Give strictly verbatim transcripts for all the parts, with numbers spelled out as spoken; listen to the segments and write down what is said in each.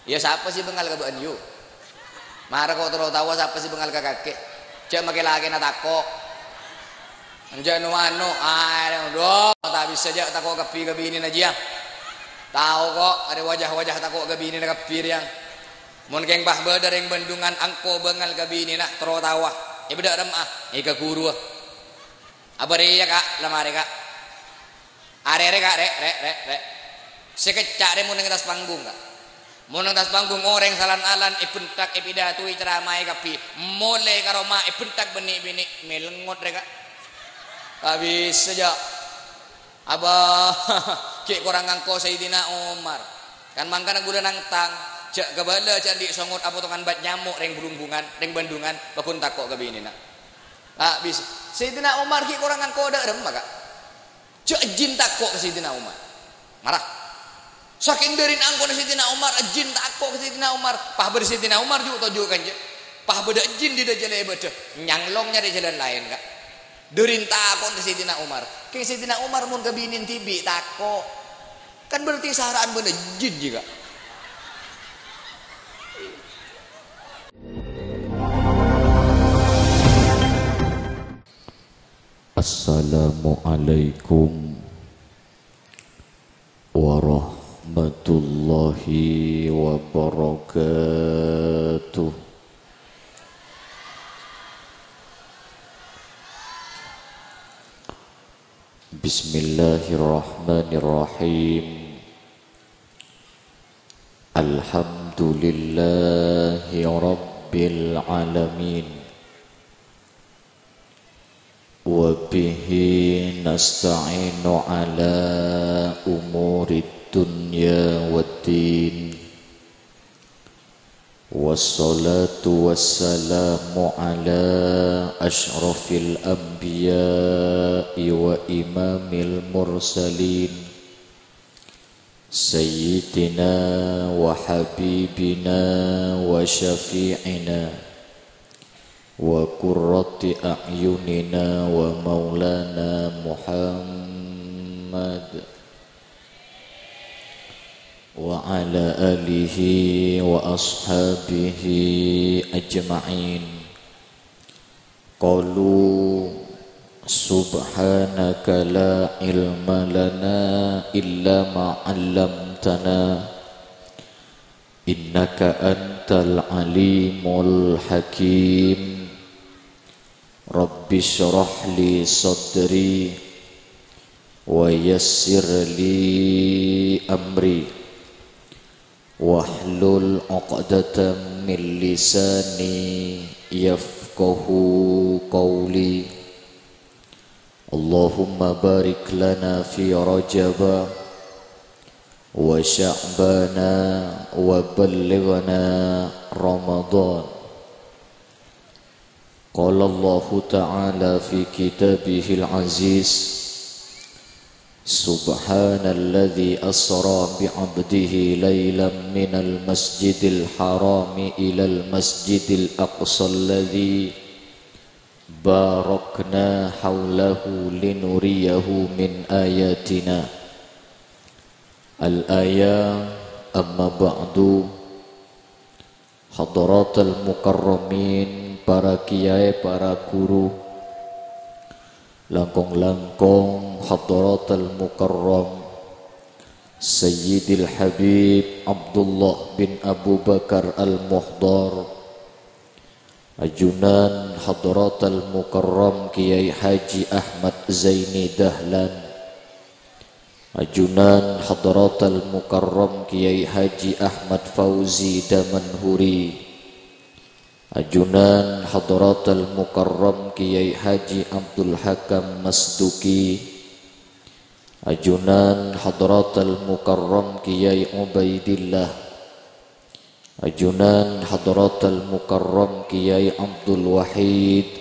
Iyâ, sapa sè bengal ka bâ'ân, yu? Mara ko' terro taowa sapa sè bengal ka kakè. Jhâ' makè lakèna tako'. Jhâ' no-ano, ah, do, ta' bisa jhâ' tako' kabbhi ka binèna jiyâ. Tao ko', arè wajah-wajah tako' ka binèna kabbhi rèya. Mon kèng pas bâdâ rèng Bandungan engko' bengal ka binèna, terro taowa. È bâdâ remma'a, è ka ghuruwâ. Apa rèya, Ka'? La marè, Ka'. Arè-arè, Ka', rè', rè', rè', rè'. Sè kècca' rè mon neng attas panggung, Ka'. Mon neng attas panggung orèng salan-alan èbhentak, èpidatoi, ècaramaè kabbhi. Molè ka roma èbhentak bân nè'-binè', mè' lengngot rè, Ka'. Ta' bisa, jhâ'. Abâ, ghi' korang ngangko' Sayyidina Umar. Kan mangkana ghulâ nangtang, jhâ' kabâlâ jhâ' andi' songot apotongan bât nyamo' rèng Bulungbungan, rèng Bandungan, pagghun tako' ka binèna. Ta' bisa. Sayyidina Umar ghi' korang ngangko' dâ' remma, Ka'. Jhâ' jin tako' ka Sayyidina Umar. Mara. Sakèng dârin angkona Sayyidina Umar, jin tako' ka Sayyidina Umar. Pas bâdâ Sayyidina Umar ju' toju' kanjâ. Pas bâdâ jin dâjâl è bâdâ. Nyanglong nyarè jhâlân laèn, Ka'. Dârin tako' ka Sayyidina Umar. Kèng Sayyidina Umar mon ka binèna dhibi' tako'. Kan berarti sara'an bâdâ jin jiyâ, Ka'. Assalamualaikum warahmatullahi wabarakatuh. Bismillahirrahmanirrahim. Alhamdulillahi rabbil alamin. Wa bihi nasta'inu ala umurid dunya waddin. Wassalatu wassalamu ala asyrafil anbiya'i wa imamil mursalin, sayyidina wa habibina wa syafi'ina wa qurrati a'yunina wa maulana Muhammad, wa ala alihi wa ashabihi ajma'in. Qalu, subhanaka la ilma lana illa ma 'allamtana, innaka antal alimul hakim. Rabbi syrah li sadri wa yassir li amri wahlul 'uqdatam min lisani yafqahu qawli. Allahumma barik lana fi Rajaba wa Sya'bana wa ballighna Ramadan. Qala Allahu ta'ala fi kitabihil aziz, subhanalladzi asra bi 'abdihi lailan minal masjidil harami ilal masjidil aqsa alladzi barakna haulahu linuriyahu min ayatina. Al-ayah, amma ba'du. Hadratal mukarramin, para kiyaè, para ghuru, langkong-langkong hadratal mukarram Sayyidil Habib Abdullah bin Abu Bakar Al-Muhdhar, ajunan hadratal mukarram Kiai Haji Ahmad Zaini Dahlan, ajunan hadratal mukarram Kiai Haji Ahmad Fauzi Damanhuri, ajunan hadratal mukarram Kiai Haji Abdul Hakam Masduki, ajunan hadratal mukarram Kiai Ubaidillah, ajunan hadratal mukarram Kiai Abdul Wahid,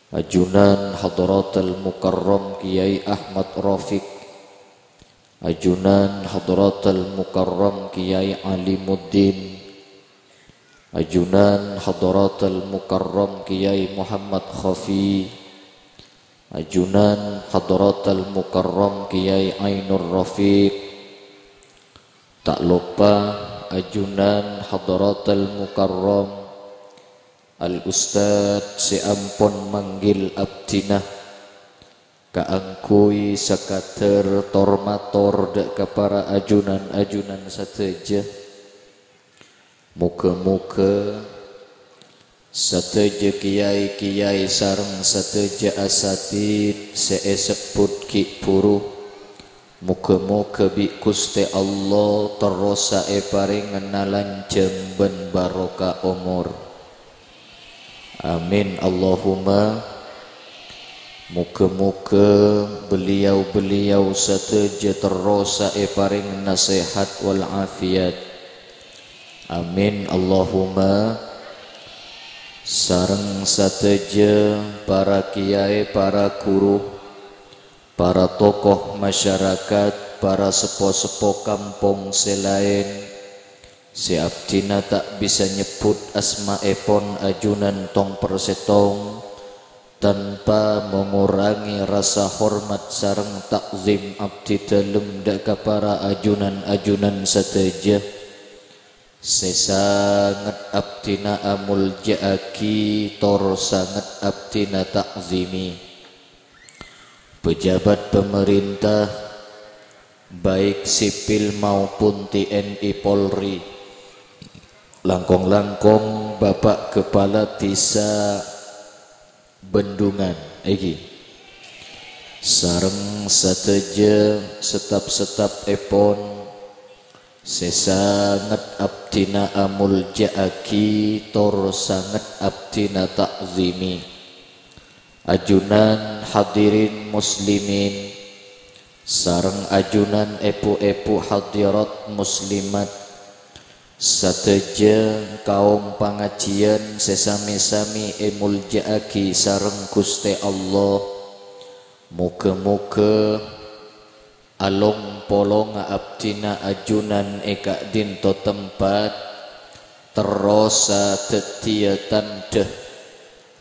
ajunan hadratal mukarram Kiai Ahmad Rafiq, ajunan hadratal mukarram Kiai Alimuddin, ajunan hadratal mukarram Kiai Muhammad Khafi, ajunan hadratal mukarram Kiai Ainur Rafiq, ta' loppa Ajunan Hadratal Mukarram Al Ustadz sè ampon manggil abdhina kaangghuy sakadhâr tor-mator dhâ' ka para ajunan-ajunan sadhâjâ. Moghâ-moghâ sadhâjâ kèyaè-kèyaè sareng sadhâjâ asatidz sè èsebbhut ghi' bhuru, moghâ-moghâ bi' Ghustè Allah terrosa èparèngana lanjhâng bân barokah omor. Amin, Allahumma. Moghâ-moghâ beliau-beliau sadhâjâ terrosa èparèngana sehat wal afiat. Amin, Allahumma. Sareng sadhâjâ para kèyaè, para ghuru, para tokoh masyarakat, para seppo-seppo kampong sè laèn, sè abdhina ta' bisa nyebbhut asmaèpon ajunan tong-persèttong, tanpa mangorangè rasa hormat sareng ta'zim abdhi dhâlem dhâ' ka para ajunan-ajunan sadhâjâ sè sanget abdhina amolja'aghi tor sanget abdhina ta'zimi. Pejabat pemerintah, baik sipil maupun T N I Polri, langkong-langkong Bapak Kepala Desa Bendungan, èngghi, sareng sadhâjâ staf-stafèpon sè sanget abdhina amolja'aghi tor sanget abdhina ta'zimi. Ajunan hadirin muslimin sareng ajunan èbhu-èbhu hadirat muslimat, sadhâjâ kaom pangajiyân sè sami-sami èmolja'aghi sareng Ghustè Allah. Moghâ-moghâ along-polongnga abdhina ajunan è ka'dinto tempat terrosa dhâddhiyâ tandhâ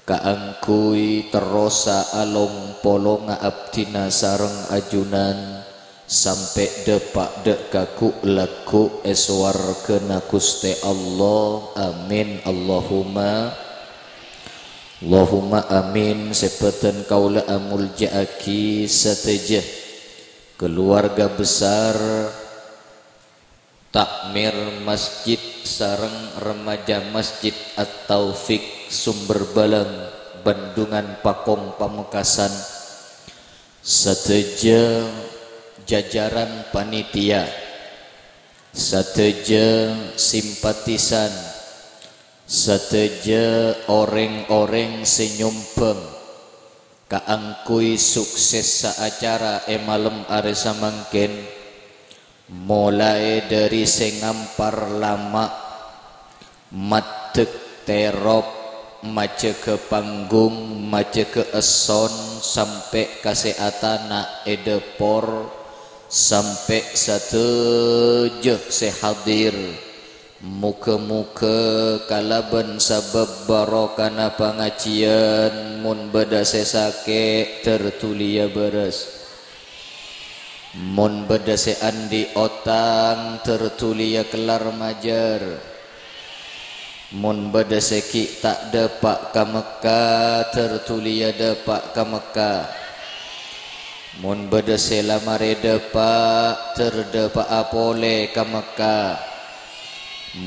kaangghuy terrosa along-polongnga abdhina sareng ajunan sampè' dâpa' dhâ' ka ghu'-lagghu' è sowarghâna Ghustè Allah. Amin, Allahumma. Allahumma amin. Sè bhâdhân kaulâ amolja'aghi sadhâjâ keluarga besar Takmir Masjid sareng Remaja Masjid At-Taufik Sumber Balang, Bendungan Pakong Pamekasan, sadhâjâ jajaran panitia, sadhâjâ simpatisan, sadhâjâ orèng-orèng sè nyombhâng kaangghuy suksessa acara è malem arè samangkèn, molaè dhâri sè ngampar lama', maddhek terop, majâgâ panggung, majâgâ esson, sampè' ka sè atana' è dâpor, sampè' sadhâjâ sè hadir. Moghâ-moghâ kalabân sabâb barokana pangajiyân, mon bâdâ sè sakè', ter dhuliyâ bârâs. Mon bâdâ sè andi' otang, ter dhuliyâ kellar majâr. Mon bâdâ sè ghi' ta' dâpa' ka Mekka, ter dhuliyâ dâpa' ka Mekka. Mon bâdâ sè la marè dâpa', ter dâpa'a polè ka Mekka.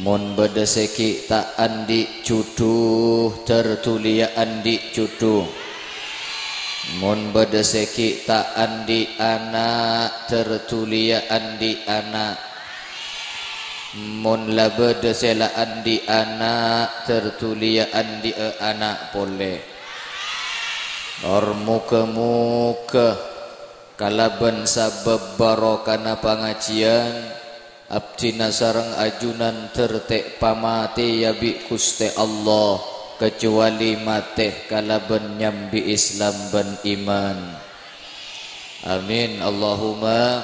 Mon bâdâ sè ghi' ta' andi' jhudhu, ter dhuliyâ andi' jhudhu. Mon bâdâ sè ghi' ta' andi' ana', ter dhuliyâ andi' ana'. Mon la bâdâ sè la andi' ana', ter dhuliyâ andi'â ana' polè. Or moghâ-moghâ kalabân sabâb barokana pangajiyân, abdhina sareng ajunan ter tè' pamatèya bi' Ghustè Allah, kacobâli matè kalabân nyambi Islam bân iman. Amin, Allahumma.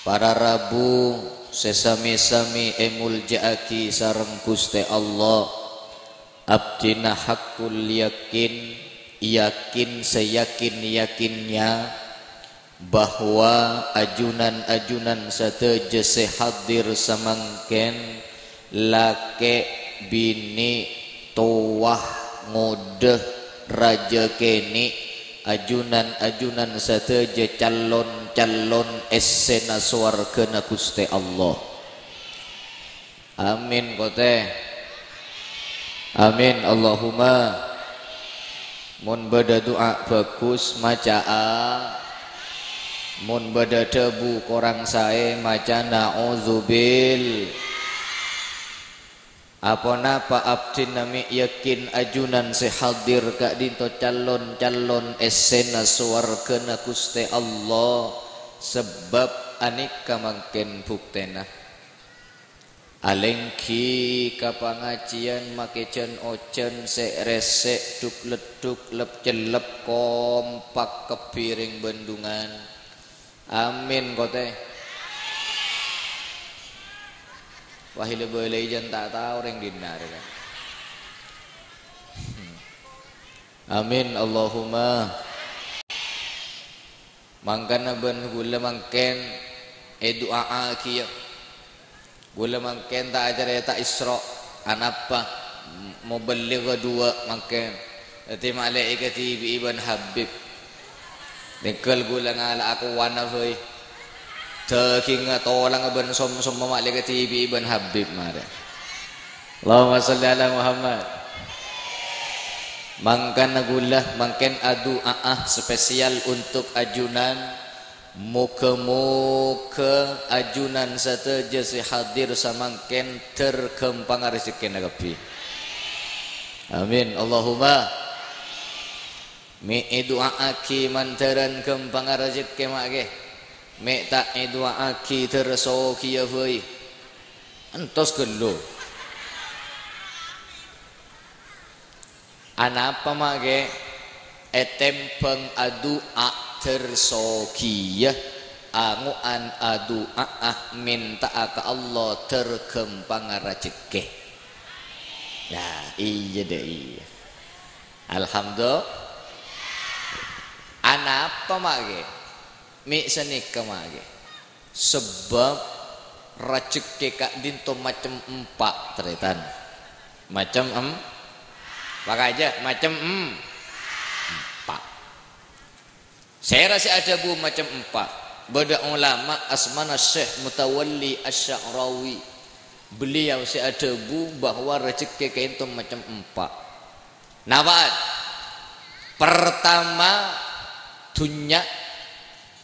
Para rabu sè sami-sami èmolja'aghi sareng Ghustè Allah, abdhina haqqul yakin, yakin seyakin-yakinnya, bahwa ajunan-ajunan sadhâjâ sè hadir samangkèn, lakè', binè', towa, ngodâ, rajâ kènè', ajunan-ajunan sadhâjâ callon-callon èssèna sowarghâna Ghustè Allah. Amin, kotè. Amin, Allahumma. Mon bâdâ du'a bhâghus, maca'a. Mon bâdâ dhâbu korang saè, maca na'udzubil. Aponapa abdhina mè' yakin ajunan sè hadir ka'dinto callon-callon èssèna sowarghâna Ghustè Allah, sabâb anèka mangkèn buktèna. Alèngghi ka pangajiyân makè jân-ojân sè rèsè' dhuk-leddhuk lep-cellep kompak kabbhi rèng Bendungan. Amin, kotè. Wah, ila bâlâi jân ta' tao rèng dinna' rè, kan? Amin, Allahumma. Mangkana bân ghulâ mangkèn èdu'a'aghiyâ. Ghulâ mangkèn ta' acarèta Isra', anapa? M-, mobaligh duwâ' mangkèn. Dhâddhi ma'lè èkadhibi'i bân Habib. Tèngghâl ghulâ ngala'a kowana bhâi. Dhâghingnga, tolangnga bân som-somma ma'lè èkadhibi'i bân Habib marè. Allahumma shalli ala Muhammad. Mangkana ghulâ mangkèn adu'a'a spesial untuk ajunan. Moghâ-moghâ ajunan sadhâjâ sè hadir samangkèn dhâr ghâmpangnga rejhekkèna kabbhi. Amin. Allahumma. Mè' èdu'a'aghi mandhârân ghâmpangnga rejhekkè, ma' ghi. Mè' ta' èdu'a'aghi dhâr soghiyâ bhâi. Entos ghâllu. Anapa, ma' ghi? Ètèmbhâng adu'a dhâr soghiyâ, ango'an adu'a'a mènta'a ka Allah dhâr ghâmpangnga rejhekkè. Nah, iyâ, dâ' iyâ. Alhamdulillah. Anapa, ma' ghi? Mè' sanèka, ma' ghi. Sabâb rejhekkè ka'dinto macem empa', tarètan. Macem em-, pakajâ, macem em-, empa'. Sèra sè adhâbu macem empa'? Bâdâ ulama asmana Syekh Mutawalli Asy-Sya'rawi. Beliau sè adhâbu bahwa rejhekkè ka'dinto macem empa'. Napa'an? Pertama, dhunnya,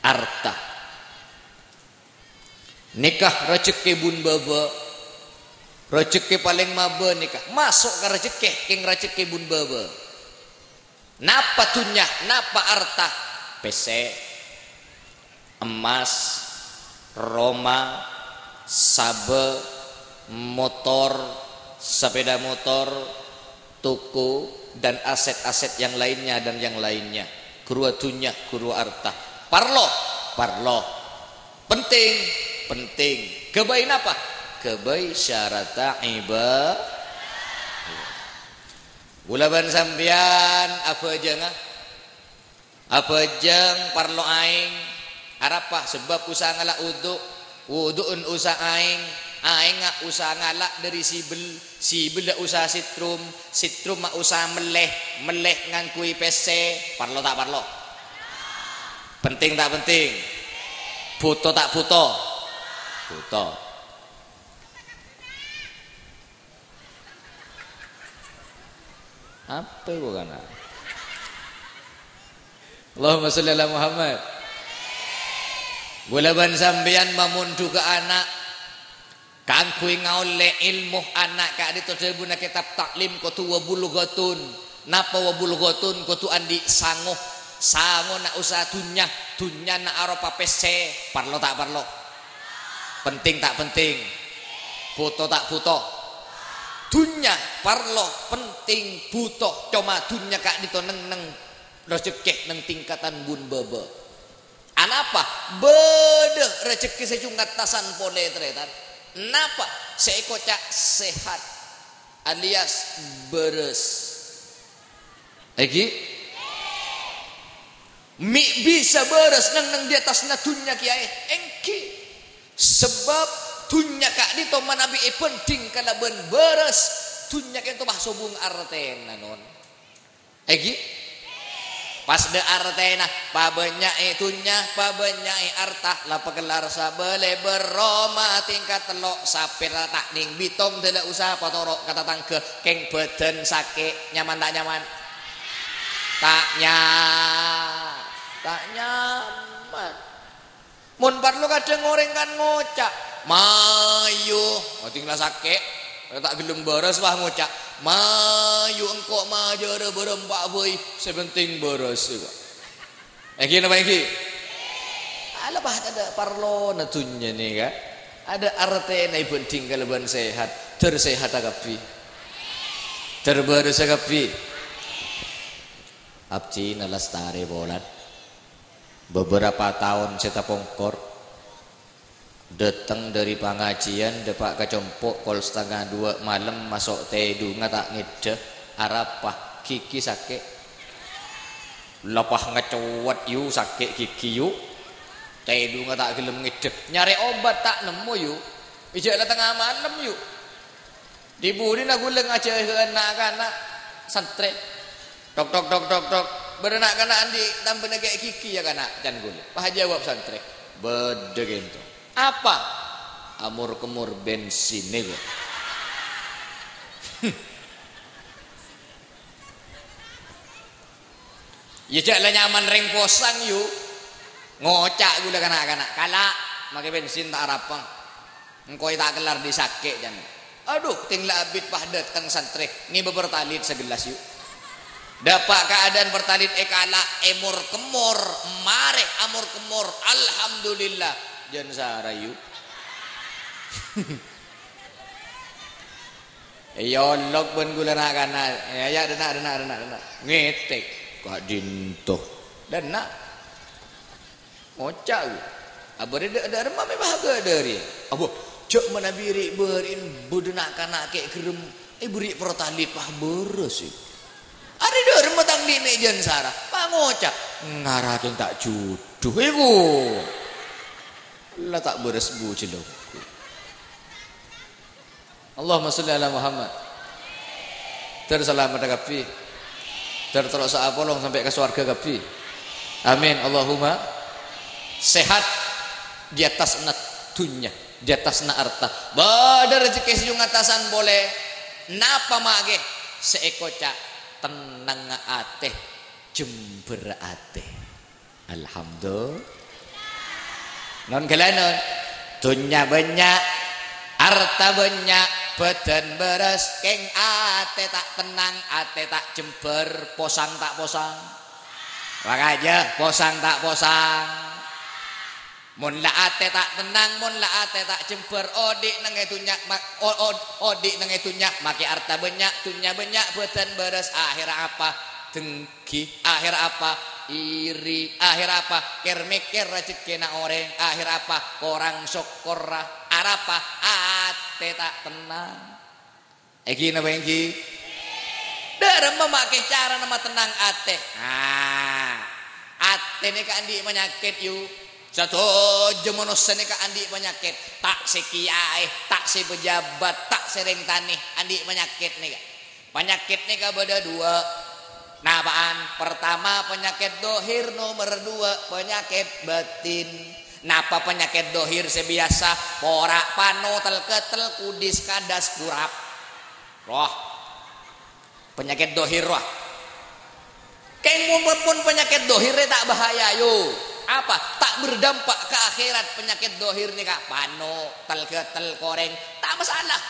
arta. Nèka rejhekkè bun bâbâ. Rejhekkè palèng mabâ nèka. Maso' ka rejhekkè, kèng rejhekkè bun bâbâ. Napa dhunnya? Napa arta? Pèssè, emmas, roma, sabâ, motor, sapèda motor, toko, dan aset-aset yang lainnya, dan yang lainnya. Ghâruwa dhunnya, ghâruwa arta. Parlo? Parlo. Penting? Penting. Ghâbây napa? Ghâbây syaratta iba-, Ghulâ bân sampèyan abhâjânga. Abhâjâng parlo aèng. Arapa? Sabâb usaha ngala' wudu'. Wudu'en usaha aèng. Aèngnga usaha ngala' dâri sibel. Sibella usaha setrum. Setrumma usaha mellè. Mellè ngangghuy pèssè. Parlo ta' parlo? Penting ta' penting? Bhuto ta' bhuto? Bhuto. Apa iku kana'? Allahumma sholli ala Muhammad. Ghulâ bân sampèyan mamondhughâ ana' kaangghuy ngaollè èlmo, ana' ka'dinto dhâbuna kètab Ta'lim kodhu wa bulghatun. Napa wa bulghatun? Kodhu andi' sango. Sangona usaha dhunnya, dhunnyana aropa pèssè. Parlo ta' parlo? Penting ta' penting? Bhuto ta' bhuto? Dhunnya parlo, penting, bhuto. Coma dhunnya ka'dinto neng-neng rejhekkè neng tingkatan bun bâbâ. Anapa? Bâdâ rejhekkè sè jhung attasan polè, tarètan. Napa? Sè èkoca' sehat alias bârâs. Èngghi? Mè' bisa bârâs neng-enneng è attasna dhunnya kèyaè? Èngghi. Sabâb dhunnya ka'dinto manabi èbhândhing kalabân bârâs, dhunnya ka'dinto pas sobung artèna, non. Èngghi? Pas dâ' artèna, pabânnya'è dhunnya, pabânnya'è arta, la pakellar sabâlâ bârâmma tingkat tello', sapèra ta' nèng bitong dâla usaha patoro' ka tatangghâ, kèng bhâdhân sakè', nyaman ta' nyaman? Ta' nya-, ta' nyaman. Mon parlo kadhâng orèng kan ngoca', "Mayu." Ading la sakè', ta' ghellem bârâs, wah, ngoca', "Mayu engko' majârâ bârâmpa bhâi, sè penting bârâs." Èngghi napa èngghi? Ala, bah, tadâ' parlona dhunnya nèka. Tadâ' artèna èbhândhing kalabân sehat. Dâr sehatta kabbhi. Dâr bârâssa kabbhi. Abdhina lastarè polana. Bâbârâmpa taon sè tapongkor, dâteng dâri pangajiân, dâpa' ka compo' kol satengnga duwâ' malem, maso' tèdungnga ta' ngèddhâ, arapa, ghighi sakè'. La pas ngacowet, yu, sakè' ghighi, yu. Tèdungnga ta' ghellem ngèddhâ. Nyarè obat ta' nemmo, yu. Ijâ' la tengnga malem, yu. Di budina ghulâ ngajhâghâ na'-kana' santrè. Tok, tok, tok, tok, tok. Bâdâ na'-kana' andi' tambâna kè' ghighi, ya, kana', can ghulâ. Pas ajâwâb santrè. Bâdâ kènto. Apa? Amor-kemmor bensin nèko. Ya, jâ' la nyaman rèng posang, yu. Ngoca' ghulâ ka na'-kana', "Kala', makè bensin ta' arapa. Engko' ta' kellar dâri sakè', can." Adhu, tèng la abit pas dâteng santrè, ngibâ Pertalite sagellas, yu. Dâpa' keadaan Pertalite èkala', èmor-kemmor, marè amor-kemmor, alhamdulillah, jân sara, yu. Èolok bân ghulâ na'-kana'. Ya, ya, dâna', dâna', dâna', dâna'. Ngètèk. Ka'dinto. Dâna'. Ngoca', gu. Abârri dâ', dâ' remma mè' bâhâghâ dâri. Abo, jâ' manabi ri'-bâri'en bâdâ na'-kana' kè' ghârem èbherri' Pertalite pas bârâs, è. Arè dâ' remma tang dinna' jân sara. Pas ngoca', "Ngara kèng ta' judhu, è, gu." La ta' bârâs bujâ, lo. Allahumma sholli ala Muhammad. Dâr salameddhâ kabbhi. Dâr terrosa apolong sampè' ka sowarghâ kabbhi. Amin. Allahumma sehat di attasna dhunnya, di attasna arta. Bâdâ rejekkè sè jhung attasan polè. Napa ma' ghi? Sè èkoca' tennang atè, jembhâr atè. Alhamdulillah. Non ghâlânon. Dhunnya bânnya', arta bânnya', bâdân bârâs, kèng atè ta' tennang, atè ta' jembhâr, posang ta' posang? Makajâ, posang ta' posang? Mon la atè ta' tennang, mon la atè ta' jembhâr, odi' neng è dhunnya, ma-, o-, o-, odi' neng è dhunnya, makè arta bânnya', dhunnya bânnya', bâdân bârâs, ahèrra apa? Deng- Ghi, ahèrra apa? Iri. Ahèrra apa? Kèr-mèkkèr rejekkèna orèng. Ahèrra apa? Korang sokkorra. Arapa? Atè ta' tennang. Èngghi napa èngghi? Dâ' remma ma' kè carana matennang atè. Ah, atè nèka andi' panyakèt, yu. Sadhâjâ manossa nèka andi' panyakèt. Ta' sè kèyaè, ta' sè pejabat, ta' sè rèng tanè, andi' panyakèt nèka. Panyakèt nèka bâdâ duwâ'. Napa'an? Partama, panyakèt dhohir, nomer duwâ', panyakèt bâtin. Napa panyakèt dhohir sè biyasa? Pora', pano, tel-ketel, kudis, kadas, kurap. Roh. Panyakèt dhohir, roh. Kèng mon, mon, mon panyakèt dhohir rè ta' bahaya, yo. Apa? Ta' berdampak ka akhèrat panyakèt dhohir nèka. Pano, tel-ketel, korèng, ta' masalah.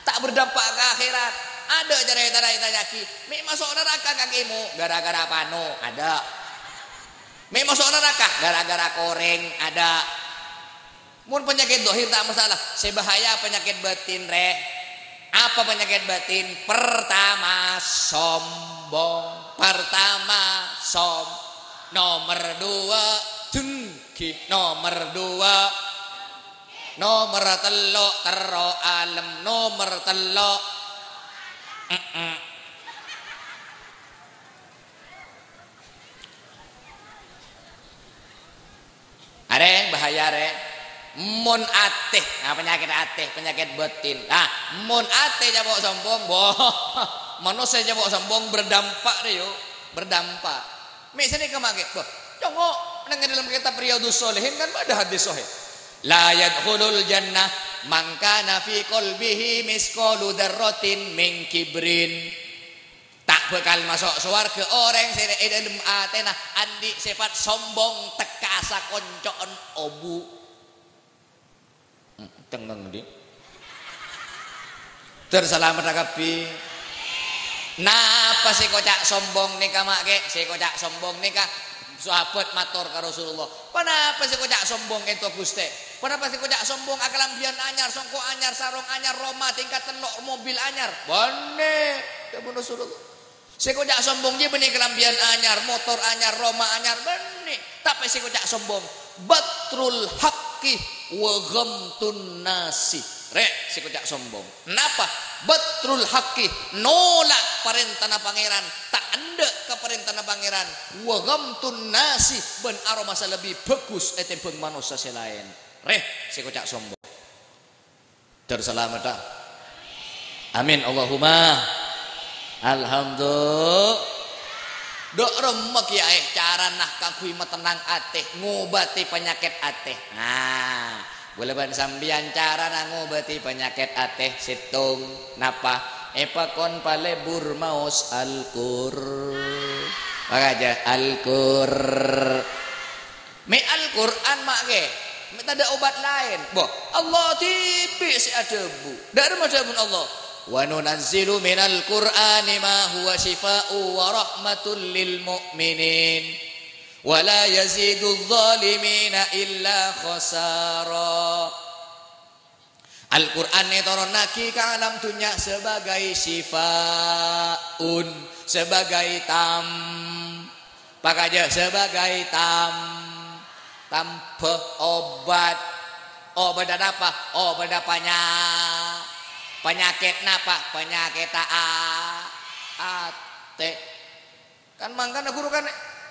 Ta' berdampak ka akhèrat. Adâ' carètana ètanya'aghi, "Mè' maso' naraka kakèmo gara-gara pano?" Adâ'. "Mè' maso' naraka gara-gara korèng?" Adâ'. Mon panyakèt dhohir ta' masalah, sè bahaya panyakèt bâtin, rè. Apa panyakèt bâtin? Pertama, sombong. Pertama, som-, nomer duwâ', dengki. Nomer duwâ', nomer tello', terro alem. Nomer tello', mm-mm. Kaya rè, mon atè, nah, panyakèt atè, panyakèt batin. Nah, mon atè ca'po' sombong, boh, manossa ca'po' sombong berdampak rè, yu, berdampak. Mè' sanèka mangkè, boh, congo' neng è dâlem kitab Riyadus Shalihin kan bâdâ hadis sahih. "La yadkhulul jannah man kana fi qalbihi misqalu dzarratin min kibrin." Ta' bhâkal maso' sowarghâ orèng sè è dâlem atèna andi' sèfat sombong tekka sakonco'en obu'. Hmm, tengngeng, Di. Ter salamet kabbhi. Napa sè koca' sombong nèka, Ma', kè? Sè koca' sombong nèka sahabat mator ka Rasulullah, "Ponapa sè koca' sombong ka'dinto, Ghustè? Ponapa sè koca' sombong akalambhiyân anyar, songko' anyar, sarong anyar, roma tingkat tello', mobil anyar?" "Bânnè," dhâbuna Rasulullah. Sè koca' sombong jiyâ bânnè kalambhiyân anyar, motor anyar, roma anyar, bânnè. Tapè sè koca' sombong, batrul haqqi wa ghamtun nasi. Rè, sè koca' sombong. Napa? Batrul haqqi, nolak parèntana Pangèran, ta' endâ' ka parèntana Pangèran, wa ghamtun nasi, bân aromasa lebbi bhâghus ètèmbhâng manossa sè laèn. Rè, sè koca' sombong. Ter salamet, ah. Amin, Allahumma. Alhamdulillah. Dâ' remma kèyaè carana kaangghuy matennang atè, ngobâdhi panyakèt atè. Nah, kaulâ bân sampèyan carana ngobâdhi panyakèt atè sèttong. Napa? Èpakon palebur maos Al-Qur-, pakajâ Al-Qur-, Mè' Al-Qur'an, Ma', kè. Mè' tadâ' obat laèn. Boh, Allah dhibi' sè adhâbu. Dâ' remma dhâbuna Allah, "Wa nunazzilu minal Qur'ani ma huwa syifa'u wa rahmatul lil mu'minin. Wa la yazidudz dzalimina illa khasara." Al-Qur'an ètoronnaghi ka alam dhunnya sebagai syifaun, sebagai tam-, pakajâ sebagai tam-, tambhâ obat. Obat napa? Obat panya-, panyakèt napa? Panyakèt a-, atè. Kan mangkana ghuru kan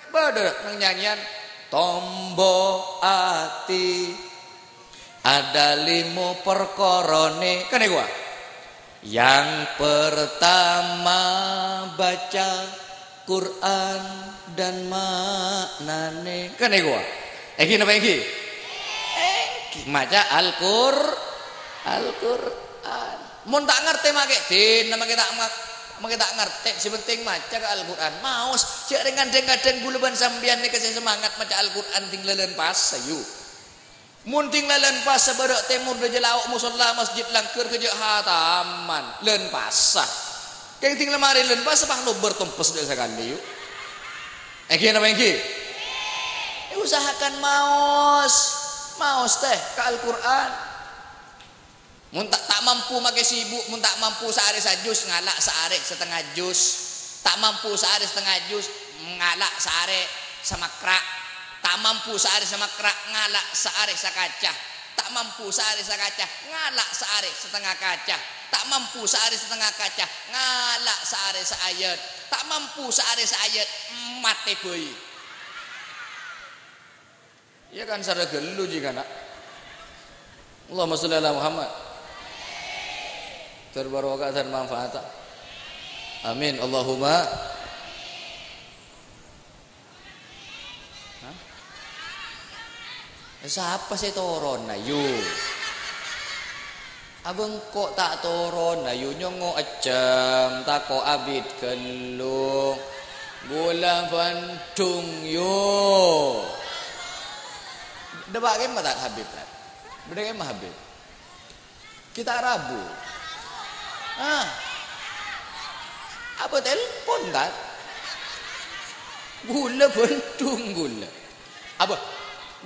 bâdâ neng nyanyian, "Tombo ati ada limo perkorone." Kan èkowa? Yang pertama baca Quran dan maknane. Kan èkowa? Èngghi napa èngghi? Èngghi. Maca Al-Qur-, Al-Qur'an. Mon ta' ngartè, Ma', kè, dinna, Ma', kè, ta' ma-, Ma', kè, ta' ngartè, sè penting maca ka Al-Qur'an. Maos, jhâ' rèng kadhâng-kadhâng kaulâ bân sampèyan nèka sè semangat maca Al-Qur'an tinglalan pas, ayo. Mon tinglalan pas, sabârâ' tèmor dâjâ lao' mosolla masjid langghâr ghâjâ' hataman, lân passa. Kèng tingla marè lân passa, pas lobâr tompes dâ' sakalè, yu. Èngghi napa èngghi? Usahakan maos, maos tè ka Al-Qur'an. Mon ta', ta' mampu make sibuk, mon ta' mampu saare sajus, ngala' saare satengnga jus. Ta' mampu saare satengnga jus, ngala' saare samakra'. Ta' mampu saare samakra', ngala' saare sakaca. Ta' mampu saare sakaca, ngala' saare satengnga kaca. Ta' mampu saare satengnga kaca, ngala' saare saayat. Ta' mampu saare saayat, mate bhâi. Iyâ kan, sara ghâllu jiyâ kana'. Allahumma sholli ala Muhammad. Ter barokah, ter manfaat. Amin. Allahumma. Hah? Eh, sapa sè toron, ayo? Abâ' engko' ta' toron, ayo nyongngo' ejjhâm, tako' abit ghâllu. Ghulâ bhândhung, yo. Dâpa' kemma, Tat, Habib, Tat? Bâdâ kemma, Habib? Kita' rabu. Ah. Abâ' telpon, Tat? Ghulâ bhândhung, ghulâ. Abâ',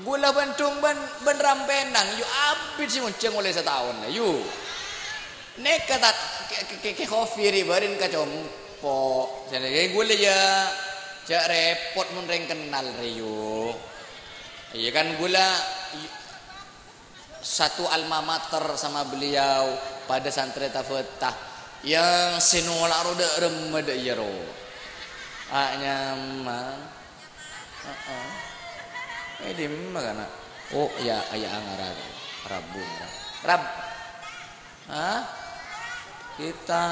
ghulâ bhândhung bân, bân rampènang, yu abit sè monjhâng ollè sataon, la, yu. Nèka, Tat, Kè, Kè, Kè, Kè Khofi rè bârin ka compo'. Jârèya ghulâ, yâ, jhâ' rèpot mon rèng kennal rè, yu. Iyâ kan, ghulâ, y-, satu alma mater sama beliau, padâ santrè Tafatah. Yâ, sè nola' ro dâ' remma dâ' iyâ ro. A' nyamana. Heeh. Eh, dimma kana'? Oh, ya, ya, ngara. Rabu, ngara. Rab-, hah? Kita.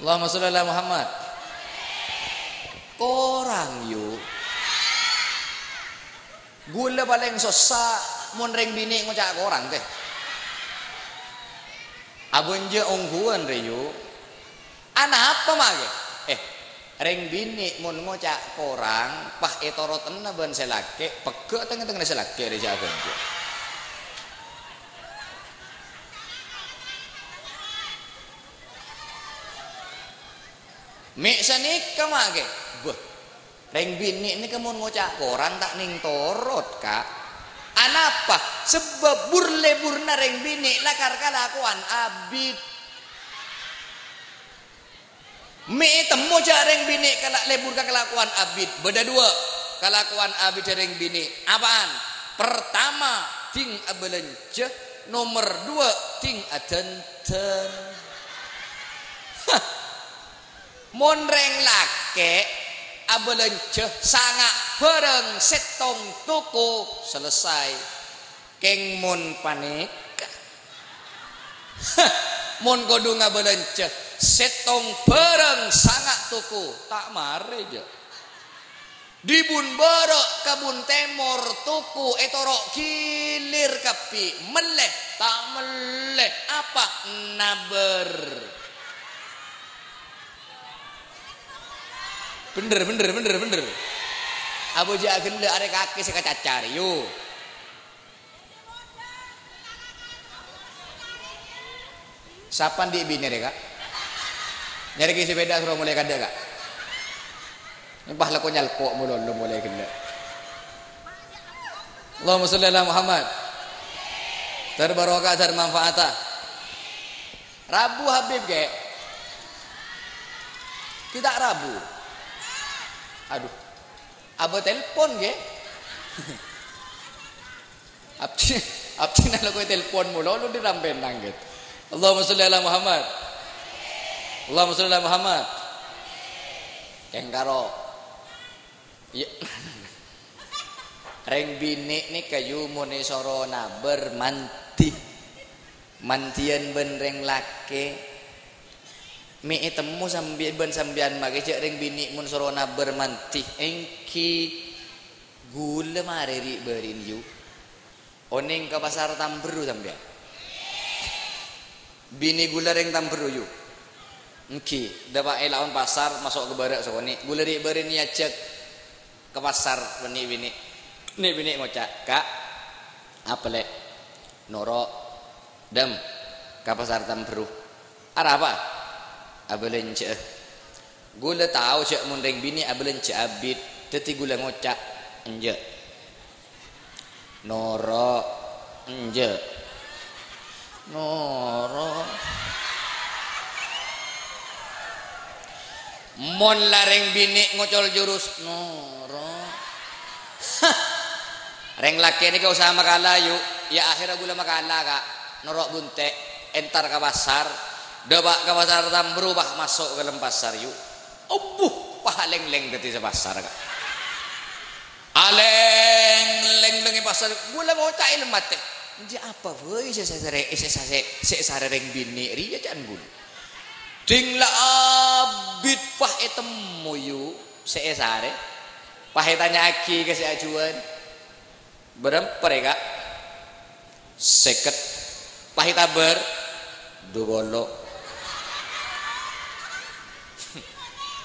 Allahumma sholli ala Muhammad. Korang, yu. Ghulâ palèng sossa mon rèng binè' ngoca' korang, tè. Abânjâ ongghuwân, rè, yu. Anapa, ma' ghi? Eh, rèng binè' mon ngoca' korang, pas ètorotenna bân sè lakè', pegghâ' teng-tengngana sè lakè' rè jâ' abânjâ. Mè' sanèka, ma' ghi? Bâh, rèng binè' nèka mon ngoca' korang ta' nèng torot, Ka'. Anapa? Sabâb bur-lebbhurrâ rèng binè' lakar kalakowan abit. Mè' ètemmo jâ' rèng binè' kala-, lebbhur ka kalakowan abit. Bâdâ duwâ' kalakowan abit dhâ' rèng binè'. Apaan? Pertama, dhing abâlânjhâ. Nomer duwâ', dhing adhândhân. Hah. Mon rèng lakè' abâlânjhâ sanga' bhârâng sèttong toko, selesai. Kèng mon panèka, mon kodhu ngabâlânjhâ sèttong bhârâng sanga' toko, ta' marè, jâ. Dhibun bârâ' ka bun tèmor toko ètoro' ghilir kabbhi, mellè, ta' mellè, apa? Nabâr. Bhender, bhender, bhender, bhender. Abâ jâ' ghellâ' arè kakè sè kacacar, yu. Sapa andi' binè rè, Ka'? Nyarèkè sepèda soro molaè kadâ', Ka'. Empah lako nyalko' mololo molaè ghellâ'. Allahumma sholli ala Muhammad. Dhâr barokah, dhâr manfaata. Rabu, Habib, Kè'. Kita' Rabu. Aduh. Abâ telpon, Kè'. Abdhi, abdhi nalako telpon mololo dhi' rampèna, Kè'. Allahumma sholli ala Muhammad. Allahumma sholli ala Muhammad. Kèng karo. Iyâ. Rèng binè' nèka yu mon èsoro nabâr mandhi. Mandhiyân bân rèng lakè'. Mè' ètemmo sambi-, bân sampèyan ma' ghi jâ' rèng binè' mon soro nabâr mandhi. Èngghi ghulâ marè ri'-bâri'na, yu. Onèng ka pasar Tamberru sampèyan? Binè ghulâ rèng Tamberru, yu. Èngghi, dâpa' è laon pasar, maso' ka bârâ' sakonè'. Ghulâ ri'-bâri'na èajhâk ka pasar bân nè'-binè'. Nè'-binè' ngoca', "Ka', apa, Lè'?" "Noro', Dam, ka pasar Tamberru." "Arapa?" "Abâlânjhâ'â." Ghulâ tao jâ' mon rèng binè' abâlânjhâ abit, dhâddhi ghulâ ngoca', "Enjâ'." "Noro', enjâ'." "Noro'." Mon la rèng binè' ngocol jurus, "Noro'." Rèng lakè' nèka usaha makala, yu. Ya, akhèrra ghulâ makala, Ka'. Noro' bunte', entar ka pasar. Dâpa' ka pasar Tamberru, pas maso' ka dâlem pasar, yu. Obuh, pas alèng-lèng dhâddhi sè pasar, Ka'. Alèng-lèng è pasar, ghulâ ngoca' è lemmatè. Enjâ' apa bhâi sè, sè, sè, sè, sè èsarè rèng binè' rèya ca'na ghulâ. Dhing la abit pas ètemmo, yu, sè èsarè. Pas ètanya'aghi ka sè ajhuwân. "Bârâmpa rè, Ka'?" "Sèket." "Pas ètabâr?" "Dupolo."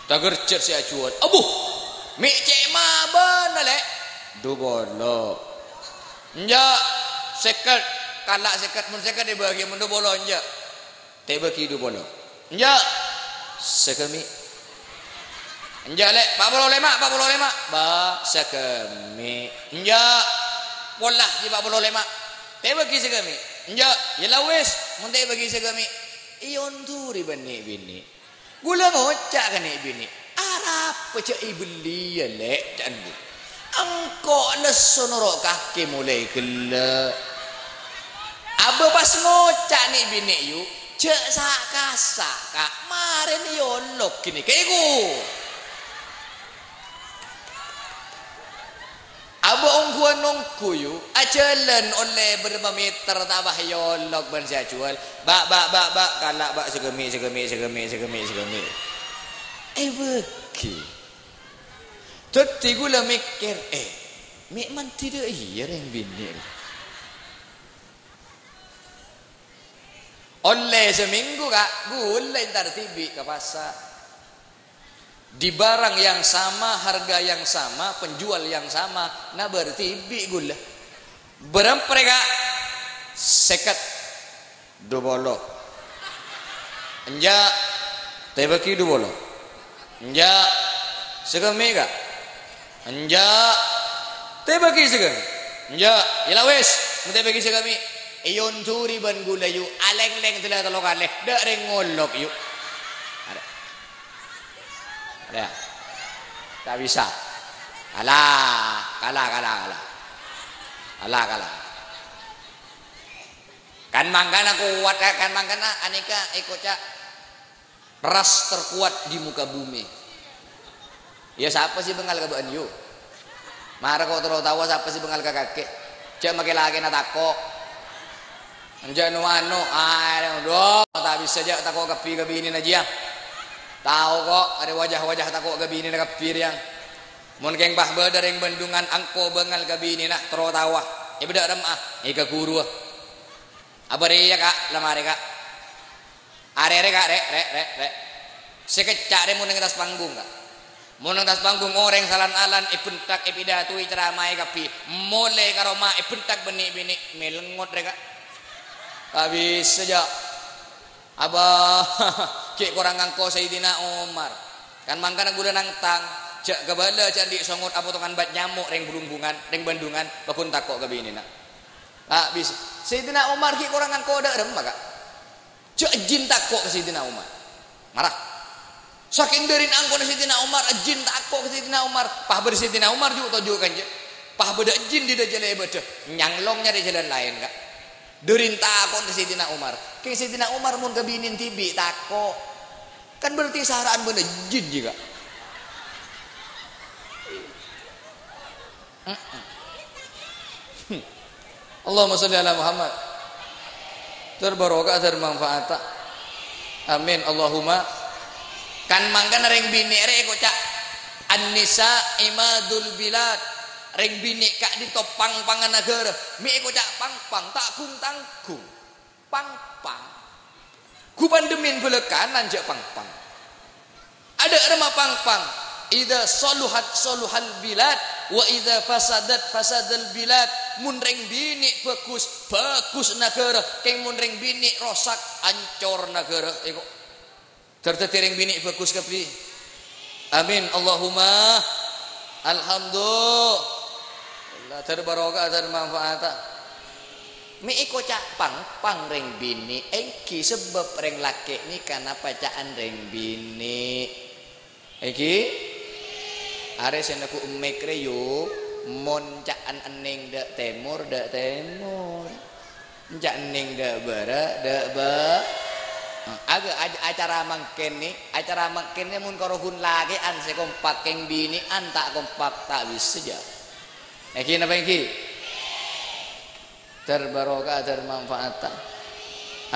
Tagerjhât sè ajhuwân. "Abbhu! Mè' cè' ma' bâ'na, Lè'?" "Dupolo." "Enjâ', sèket. Kala' sèket, mon sèket èbâghi, mon dupolo enjâ'." "Ta' èbâghi dupolo." "Enjâ', sagâmè'." "Enjâ', Lè', pa' polo lèma', pa' polo lèma'." "Bâ, sagâmè'." "Enjâ', pola jiyâ pa' polo lèma'." "Ta' èbâghi sagâmè'." "Enjâ'." "Yâ la wis, mon ta' èbâghi sagâmè'." Èondhuri bân nè'-binè'. Ghulâ ngoca' ka nè'-binè', "Arapa jâ' èbelliyâ, Lè'?" ca'na ghulâ. "Engko' lesso noro' kakè molaè ghellâ'." Abâ pas ngoca' nè'-binè', yu, "Jâ' sa'-kasa', Ka', marèna èolok ghânèka, èko." Abâ' ongghuwân ongghu, yu. Ajhâlân ollè bârâmpa mèter ta' pas èolok bân sè ajhuwâl. "Bâ', Bâ', Bâ', Bâ', kala', Bâ', sagâmè', sagâmè', sagâmè', sagâmè', sagâmè'." Èbâghi. Dhâddhi ghulâ mèkkèr, "Eh, mè' mandhi dâ' iyâ rèng binè'." Ollè samènggu, Ka', ghulâ èntar dhibi' ka pasar. Di barang yang sama, harga yang sama, penjual yang sama, nabâr dhibi' ghulâ. "Bârâmpa rè, Ka'?" "Sèket." "Dupolo." "Enjâ'." "Tèbâghi dupolo." "Enjâ'." "Sagâmè', Ka'?" "Enjâ'." "Tèbâghi sagâmè'." "Enjâ'." "Yâ la wis, mon tèbâghi sagâmè'." Èyonjhuri bân ghulâ, yu, alèng-lèng dâlâ tello kalè. Dâ' rèng ngolok, yu. Ada. Ada. Ta' bisa. Kala, kala, kala, kala. Kala, kala. Kan mangkana kowat, kan mangkana anèka èkoca' ras terkuat di muka bumi. Iyâ, sapa sè bângal ka bâ'ân, yu? Mara ko' terro taowa sapa sè bângal ka kakè. Jhâ' makè lakèna tako'. Enjâ' no-ano, ah, dhu, ta' bisa jhâ' tako' kabbhi ka binèna jiyâ. Tao ko', arè wajah-wajah tako' ka binèna kabbhi rèya. Mon kèng pas bâdâ rèng Bandungan angko bângal ka binèna, terro taowa. È bâdâ remma'a, è ka ghuruwâ. Abâ' rèya, Ka', la marè, Ka'. Arè rè, Ka', rè, rè, rè, rè. Sè kècca' rè mon neng attas panggung, Ka'. Mon neng attas panggung orèng salan-alan èbhentak, èpidatoi, ècaramaè kabbhi. Molè ka roma èbhentak bân nè'-binè', mè' lengngot rè, Ka'. Ta' bisa, jhâ'. Abâ, ghi' korang angko Sayyidina Umar. Kan mangkana ghulâ nangtang, jhâ' kabâlâ jhâ' andi' songot apotongan bât nyamo' rèng Bulungbungan, rèng Bandungan, pagghun tako' ka binèna. Ta' bisa. Sayyidina Umar ghi' korang angko dâ' remma, Ka'. Jhâ' jin tako' ka Sayyidina Umar. Mara. Sakèng dârin angkona Sayyidina Umar, jin tako' ka Sayyidina Umar. Pas bâdâ Sayyidina Umar ju' toju' kanja. Pas bâdâ jin è dâjâlâ è bâdâ. Nyanglong nyarè jhâlân laèn, Ka'. Dârin tako' ka Sayyidina Umar. Kèng Sayyidina Umar mon ka binèna dhibi' tako'. Kan berarti sara'an bâdâ jin, jiyâ, Ka'. Heeh. Allahumma sholli ala Muhammad. Ter barokah, ter manfaata. Amin. Allahumma. Kan mangkana rèng binè' rè èkoca' an-nisa imadul bilad. Rèng binè' ka'dinto pang-pangnga naghârâ. Mè' èkoca' pang-pang, ta' gung-tanggung. Pang-pang. Gu pandhemmin bâlâ kanan jhâ' pang-pang. Adâ' remma pang-pang. Idza saluhat saluhal bilad, wa idza fasadat fasadal bilad. Mon rèng binè' bhâghus, bhâghus naghârâ. Kèng mon rèng binè' rosak, ancor naghârâ. Èko. Ter dhâddhi rèng binè' bhâghus kabbhi. Amin. Allahumma. Alhamdulillah. Ter barokah, ter manfaata. Mè' èkoca' pang-pang rèng binè', èngghi sabâb rèng lakè' nèka napaca'an rèng binè'. Èngghi? Arè sè neggu' mik rè, yu, mon ca'an ennèng dâ' tèmor, dâ' tèmor. Ca'an ennèng dâ' bârâ', dâ' bâ-, aga-, aj-, acara mangkèn nè, acara mangkèn nè mon karo ghun lakè'an sè kompak, kèng binè'an ta' kompak, ta' bisa jhâ'. Èngghi napa èngghi? Ter barokah, ter manfaata.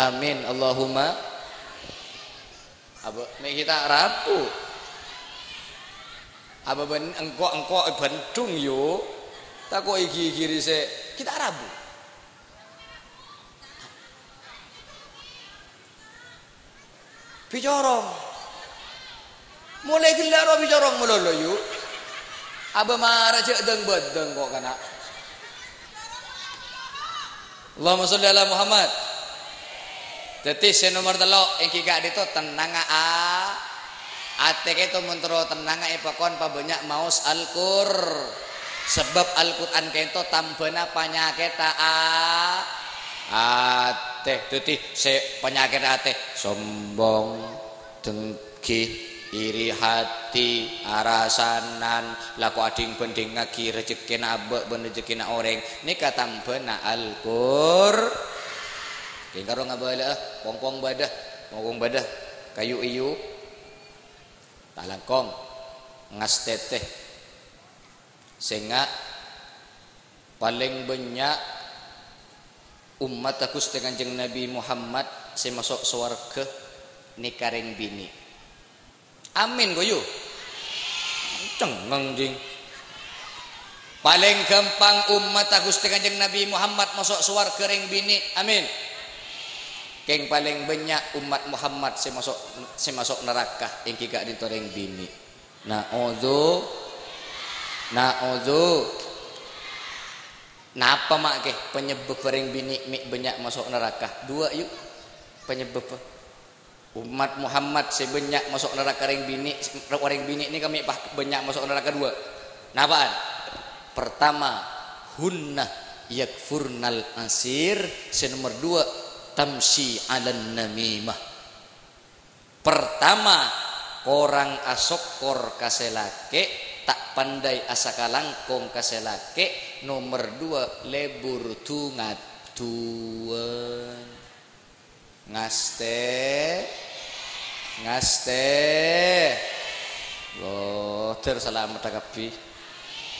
Amin. Allahumma. Abâ, mè' ghi' ta' rabu. Abâ bân engko'-engko' è Bandung, yu. Tako' ghi-ghiri sè ghi' ta' rabu. Bicorong. Molaè ghellâ' rowa bicorong malolo, yu. Abâ mara jhâ' dâng-bâdâng ko' kana'. Allahumma sholli ala Muhammad. Dhâddhi sè nomer tello', èngghi ka'dinto tennangnga a-, atè kèto mon terro tennangnga èpakon pabânnya' maos Al-Qur-, sabâb Al-Qur'an kèto tambhâna panyakètta a-, atè. Dhâddhi sè panyakèt atè, sombong, dengki, iri hati, arasanan, lako adhing-bhândhingngaghi rejekkèna abâ' bân rejekkèna orèng, nèka tambhâna Al-Qur-, kèng karo ngabâlâ'â, pongpong bâdâ, pongpong bâdâ, kayu-iyu, talangkong, ngastètè. Sènga', Palèng bânnya' ommaddhâ Ghustè Kanjeng Nabi Muhammad sè maso' sowarghâ nèka rèng binè'. Amin, ghuyu. Cengngeng, ding. Palèng ghâmpang ommaddhâ Ghustè Kanjeng Nabi Muhammad maso' sowarghâ rèng binè'. Amin. Kèng palèng bânnya' ommat Muhammad sè maso', sè maso' naraka èngghi ka'dinto rèng binè'. Na'udzu-, na'udzu-, napa ma' kè panyebâbbhâ rèng binè' mè' bânnya' maso' naraka? Duwâ', yu, panyebâbbhâ. Ommat Muhammad sè bânnya' maso' naraka rèng binè', rèng binè' nèka mè' pa-, bânnya' maso' naraka duwâ'. Napa'an? Pertama, hunna yakfurnal asir, sè nomer duwâ', tamsyi 'alan namimah. Pertama, korang asokkor ka sè lakè', ta' pandai asakalangkong ka sè lakè', nomer duwâ', lebur du-ngadduwân. Ngastè, ngastè. Loh, dhâr salameddhâ kabbhi.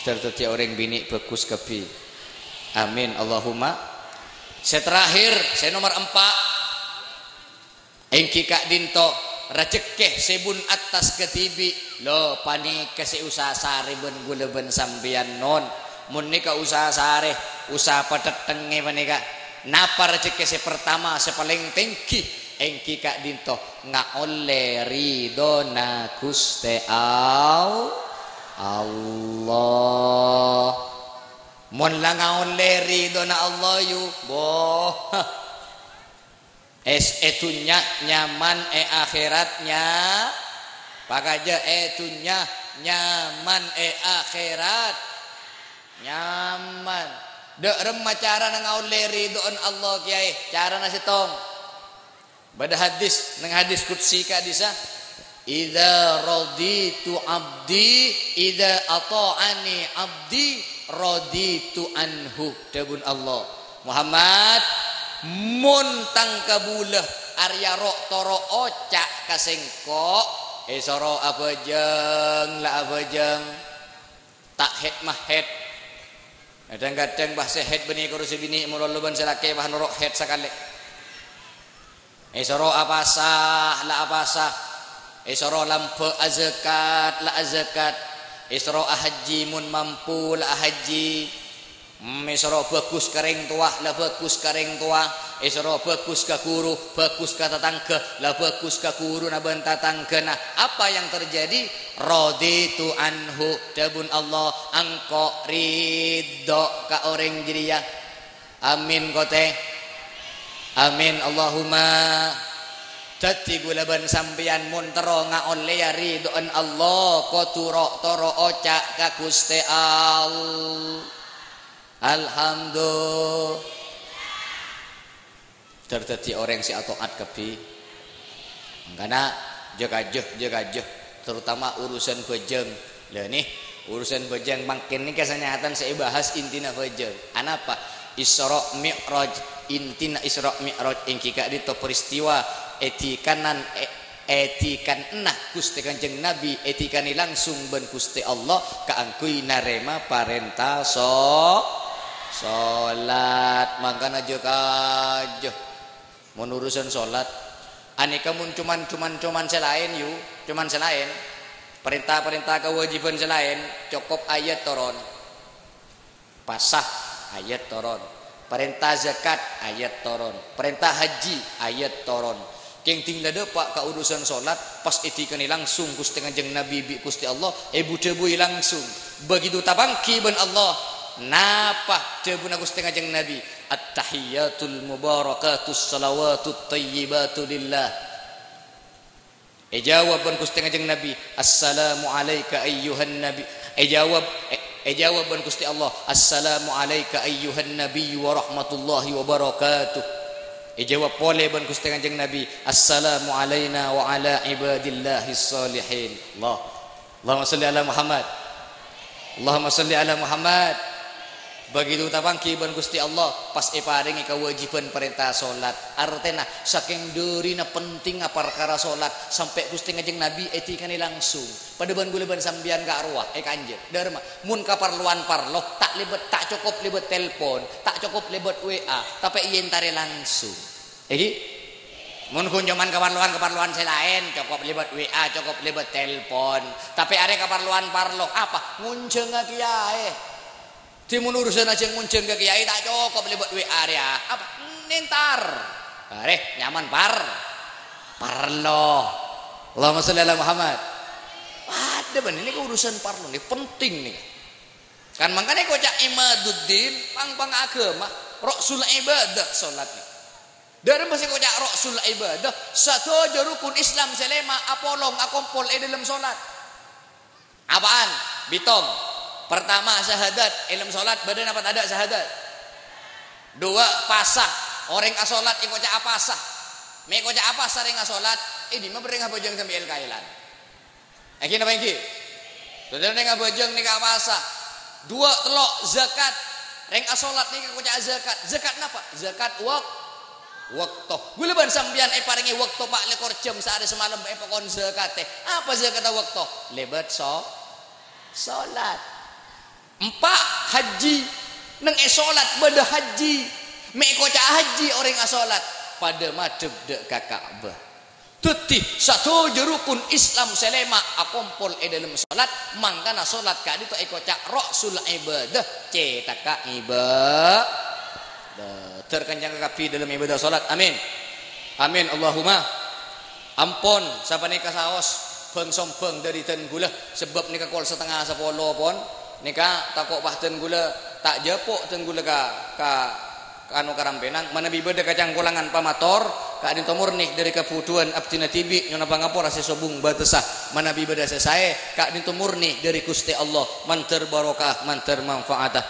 Dhâr dhâddhiyâ orèng binè' bhâghus kabbhi. Amin, Allahumma. Sè terakhir, sè nomer empa'. Èngghi ka'dinto, rajhekkè sè bun attas kadhibi'. Lo, panèka sè usaha sarè bân ghulâ bân sampèyan, non. Mon nèka usaha sarè, usaha pathèttèngngè panèka. Napa rajhekkè sè pertama, sè palèng tèngghi? Èngghi ka'dinto, ngaollè ridhona Ghustè All-, Allah. Mon la ngaollè ridhona Allah, yu, boh. Es-, è dhunnya nyaman, è akhèrat nya-, pakajâ, è dhunnya nyaman, è akhèrat nyaman. Dâ' remma carana ngaollè ridho'na Allah, Kèyaè? Carana sèttong. Bâdâ hadis, neng hadis qudsi ka'dissa', "Idza raditu abdi, idza ata'ani abdi, raditu anhu," dhâbuna Allah. "Muhammad, mon tang kabulâ arèya ro'-toro' oca' ka sèngko', èsoro abhâjâng la abhâjâng, ta' het-mahet." Kadhâng-kadhâng, bâh, sè het bânnè karo sè binè', malolo bân sè lakè', bâh, noro' het sakalè. Èsoro apasa, la apasa. Èsoro lambâ' azakat, la azakat. Èsoro ahajji mon mampu, la ahajji. Hmm, èsoro bhâghus ka rèng towa, la bhâghus ka rèng towa. Èsoro bhâghus ka ghuru, bhâghus ka tatangghâ, la bhâghus ka ghuruna bân tatangghâna. Apa yang terjadi? "Raditu anhu," dhâbuna Allah, "Engko' ridho ka orèng jârèya." Amin, kote. Amin, Allahumma. Dhâddhi, ghulâ bân sampèyan mon terro ngaollèya ridho'na Allah, kodhu ro'-toro' oca' ka Ghustè All-, Alhamdulillah. Dhâr dhâddhi orèng sè ato'at kabbhi. Mangkana, jâ-kajâ, jâ-kajâ, terutama urusan bhâjâng. Lah, nè, urusan bhâjâng mangkèn nèka sanyatan sè èbahas intina bhâjâng. Anapa? Isra Mi'raj. Intina Isra Mi'raj èngghi ka'dinto peristiwa èdhikanan, è-, èdhikanna Ghustè Kanjeng Nabi, èdhikanè langsung bân Ghustè Allah kaangghuy narèma parènta so-, solat. Mangkana jâ-kajâ. Mon urusan solat, anèka mon coma-, coma-, coma sè laèn, yu, coma sè laèn. Parènta-parènta kawâjibhân sè laèn, cokop ayat toron. Pasa, ayat toron. Parènta zakat, ayat toron. Parènta hajji, ayat toron. Kèng dhing la dâpa' ka urusan solat, pas èdhikanè langsung Ghustè Kanjeng Nabi bi' Ghustè Allah, èbudhâbuwi langsung. Begitu tapangghi bân Allah, napa dhâbuna Ghustè Kanjeng Nabi? "At-tahiyyatul mubarakatus salawatut thayyibatu lillah." Èjâwâb bân Ghustè Kanjeng Nabi, "Assalamu alaika ayyuhan nabi." Èjâwâb, è-, èjâwâb bân Ghustè Allah, "Assalamu alaika ayyuhan nabiyyu wa rahmatullahi wa barakatuh." Èjâwâb polè bân Ghustè Kanjeng Nabi, "Assalamu alaina wa ala ibadillahis shalihin." Allah. Allahumma shalli ala Muhammad. Allahumma shalli ala Muhammad. Begitu tapangghi bân Ghustè Allah, pas èparèngè kawâjibhân parènta sholat. Artèna, sakèng dhârina pentingnga parkara sholat, sampè' Ghustè Kanjeng Nabi èdhikanè langsung. Padâ bân ghulâ bân sampèyan ka' rowa, èkanjhâ. Dhâremma, mon kaparlowan parlo, ta' lèbât, ta' cokop lèbât telpon, ta' cokop lèbât W A, tapè èentarè langsung. Èngghi? Mon ghun coma kaparlowan-kaparlowan sè laèn, cokop lèbât W A, cokop lèbât telpon. Tapè arè kaparlowan parlo, apa? Ngonjhângnga kèyaè. Dhâddhi mon urusan ajhâ ngonjhâng ka kèyaè, ta' cokop lèbât W A rèya. Apa? Nèntar. Arè, nyaman par-, parlo. Allahumma sholli ala Muhammad. Padâ bân nèka urusan parlo, nèka penting nèka. Kan mangkana èkoca' Imaduddin, pang-pang aghâma, ra'sul ibadah sholat nèka. Dhâremma sè èkoca' ra'sul ibadah, sadhâjâ rukun Islam sè lèma' apolong akompol è dhâlem sholat. Apaan? Bâtong. Pertama, syahadat. È dhâlem sholat, bâdâ napa tadâ' syahadat? Dua, pasa. Orèng asholat èkoca' apasa. Mè' èkoca' apasa rèng asholat, è dimma bâreng abhâjâng sambi èl-kaèlan? Èngghi napa èngghi? Saudara nèng abhâjâng nèka apasa. Dua, tello', zakat. Rèng asholat nèka èkoca' zakat. Zakat napa? Zakat wak-, wakto. Ghulâ bân sampèyan èparèngè wakto pa' lèkor jam saarè samalem èpakon zakatè. Apa zakatta wakto? Lèbât so-, sholat. Empa', hajji. Nèng è sholat bâdâ hajji. Mè' èkoca' hajji orèng asholat. Padâ madhep dâ' ka Ka'bah. Dhâddhi, sadhâjâ rukun Islam sè lèma' akompol è dhâlem sholat, mangkana sholat ka'dinto èkoca' ra'sul ibadah, cètakka ibadah. Dhâr kancang kakabbhi dhâlem ibadah sholat. Amin. Amin. Allahumma. Ampon, sapanèka saos bhâng-sombhâng dhâri dân ghulâ, sabâb nèka kol satengnga sapolo pon. Nèka tako' pas dân ghulâ ta' jhâpo' dân ghulâ ka, ka anu, karampènan, manabi bâdâ kacangkolangan pamator, ka'dinto morni dhâri kabhudhuwân abdhina dhibi', nyo'ona pangapora sè sobung bâtessa. Manabi bâdâ sè saè, ka'dinto morni dhâri Ghustè Allah, mandhâr barokah, mandhâr manfaata.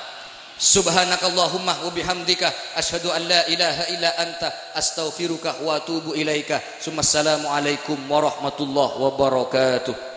Subhanakallahumma wa bihamdika, asyhadu an la ilaha illa anta, astaghfiruka wa atubu ilaika. Summassalamualaikum warahmatullahi wabarakatuh.